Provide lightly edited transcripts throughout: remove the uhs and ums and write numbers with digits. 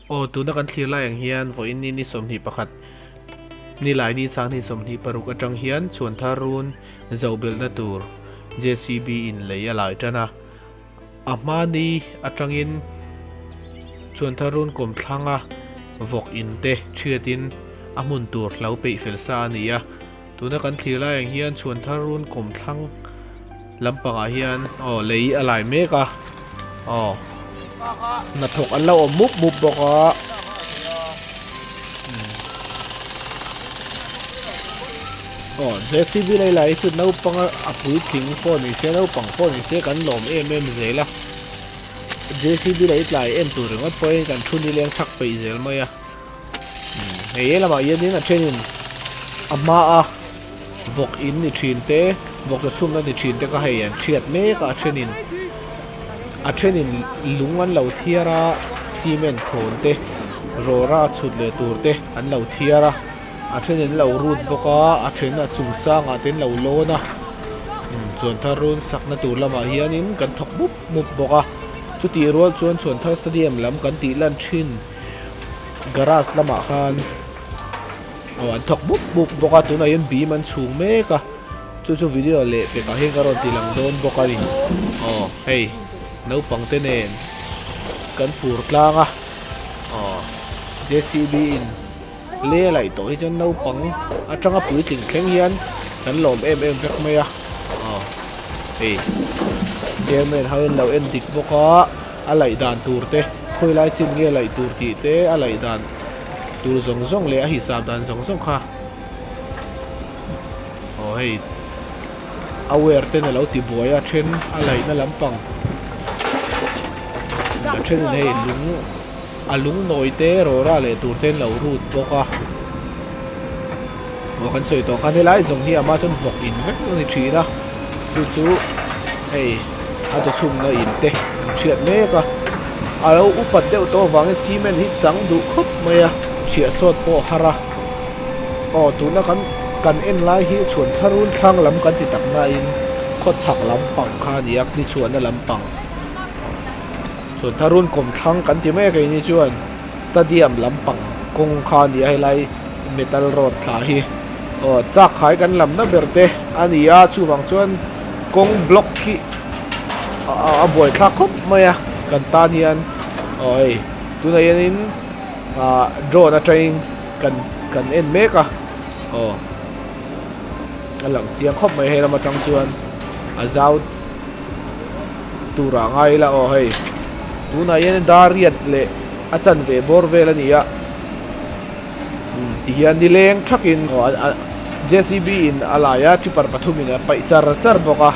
Aw, tuna kan thlir lai ang hian vawiin ni ni 21 nilai ni sang 26 atang hian Chhuanthar run zoh belhna tur JCB in lei a lai tan a. A hma ni atangin Chhuanthar run kawmthlanga vawk in te thiatin a hmun tur hlo peih fel sa a ni a. Tuna kan thlir lai ang hian Chhuanthar run kawmthlang lampangah hian aw lei a lai mek a aw hnathawk an lo awm mup mup bawk a aw JCB lei lai hi chu naupang a puitling pawh ni se naupang pawh ni se kan lawm em em zel a JCB lei tlai en tur ringawt pawhin kan thu nileng thak peih zel mai a hei lamah hianin a thenin a hmaa. Vawk in ni thin te, vawk chaw chhumna ni thin te kha hei an thiat mek a, a thenin a thenin lung an lo thiar a, cement khawn te, rawra chhut leh tur te an lo thiar a, a thenin an lo rut bawk a, a then a chung sangah te an lo lawn a, Chuanthar run sakna tur lamah hianin kan thawk mup mup bawk a, chutih rual chuan Chuanthar stadium lam kan tih lan thin garage lamah khan. Aw an thawk mup mup bawk a tunah hian bim an chhung mek a chu chu video leh pekah hian ka rawn ti lang dawn bawk a ni aw hei naupang te nen kan fur tlang a aw J C B in le a laih tawh hi chuan naupang atanga puitling thleng hian kan lawm em em vek mai a aw hei chairman ho in lo en dik bawk a a laih dan tur te khawi lai chin nge laih tur tih te a laih dan. Tur zawng zawng leh a hisap dan zawng zawng kha aw hei a wire ten a lo ti buai a then a laihna lampang a thenin hei lung a lung nawi te rawra leh tur te an lo rut bawk a aw kan sawi tawh khan helai zawng hi amah chuan vawk in vek a ni thin a chu chu hei a chaw chhumna in te an hriat mek a. A lo upat deuh tawh avangin cement hi chang duh khawp mai a, chhiah sawt pawh a har a. Aw tuna kan kan en lai hi chhuan thar run thlang lam kan ti tak nain khaw chhak lampang kha a ni a, ni chhuahna lampang. Chhuan thar run kawm thlang kan ti mai a keini chuan stadium lampang kawng kha a ni a helai metal road thla hi. Aw chak khai kan lamna ber te a ni a, chuvang chuan kawng block hi a buaithlak khawp mai a kan tan hian aw hei tunah hianin ah drone atangin kan kan en mek a aw a lang chiang khawp mai hei lam atang chuan a zau turah ngai ila aw hei tunah hian dar riat leh a chanve bawr vel a ni a. Tihian nileng thakin JCB in a lai a tipper pathumin a paih char char bawk a.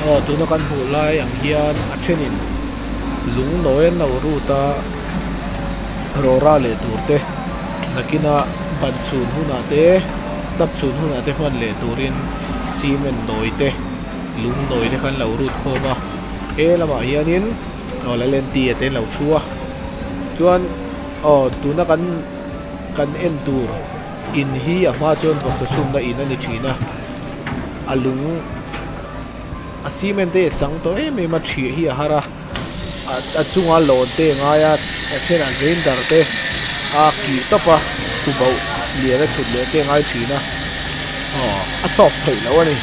Aw tuna kan hmuh lai ang hian a thenin lung nawi an lo rut a rawra leh tur te nakina ban chhun hunah te. Step chhun hunah te hman leh turin cement nawi te lung nawi te khan lo rut khawm a he lamah hianin aw la len tia te an lo thu a chuan aw tuna kan kan en tur in hi a hma chuan vawksa chhumna in a ni thin a a lung a cement te a chang tawh em em a thiah hi a har a a chunga lawn te a ngai a a thenah grinder te a kih tawp a tuboh lian a chhut leh te a ngai thin a aw a sawp theih loh a ni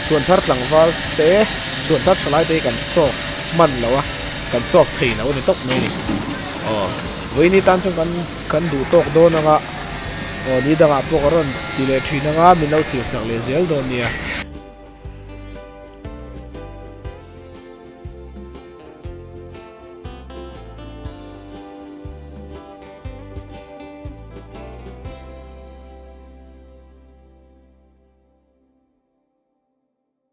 chhuan thar tlangval te chhuan thar thalai te hi kan sawp hman lo a kan sawp thei lo a ni tawp mai a ni aw vawiin tan chuan kan kan duh tawk dawn ang a aw ni dangah pawh ka rawn ti leh thin ang a min lo thlir sak leh zel dawn nia.